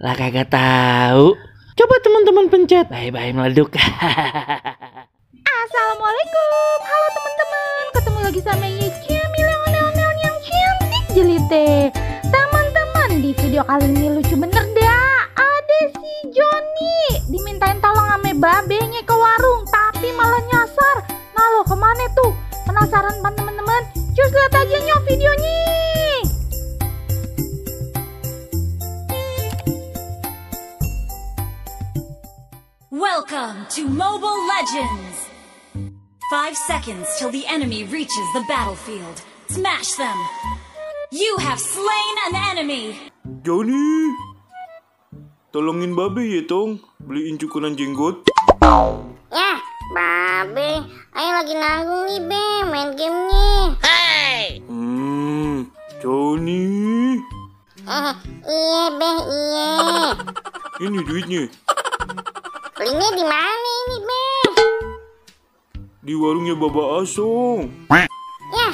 Lah kagak tahu. Coba teman-teman pencet. Bye-bye meleduk. Assalamualaikum. Halo teman-teman. Ketemu lagi sama Yecia Mileon yang cantik jelite. Teman-teman, di video kali ini lucu bener dah. Ada si Joni dimintain tolong ame babenya ke warung, tapi malah nyasar. Nah lo kemana tuh? Penasaran pan teman-teman? Cus lihat aja nyok videonya. Welcome to Mobile Legends! 5 seconds till the enemy reaches the battlefield. Smash them! You have slain an enemy! Johnny, tolongin babe ya tong, beliin cukuran jenggot. Ya, babe, ayo lagi nanggung nih be, main gamenya. Johnny. Iya be, iya. Ini duitnya. Belinya di mana ini be? Di warungnya Baba Asong. Ya,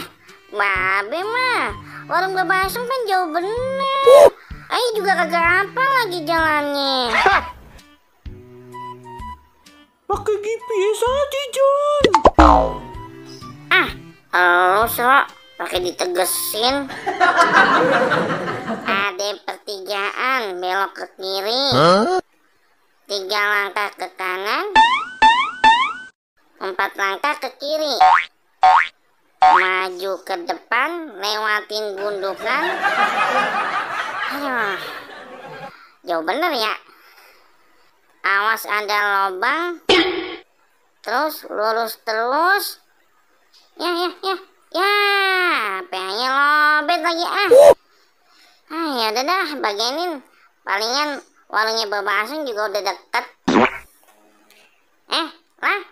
babe mah, warung Baba Asong kan jauh bener. Ayo juga kagak apa lagi jalannya. Pakai GPS aja, John. Oh, sok pakai ditegesin. Ada pertigaan, belok ke kiri. 3 langkah ke kanan, 4 langkah ke kiri, maju ke depan, lewatin gundukan. Aduh, jauh bener ya. Awas ada lubang, terus lurus terus. Ya, PH-nya lobet lagi ya udah dah, bagianin. Palingan warungnya Baba Asong juga udah deket. Lah